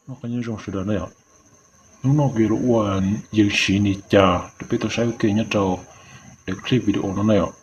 Noj qab nyob zoo sawv daws na yom. Hnub no kuv yuav los ua yees siv li cas rau peb tau saib ua ke nyob rau daim clip video no na yom.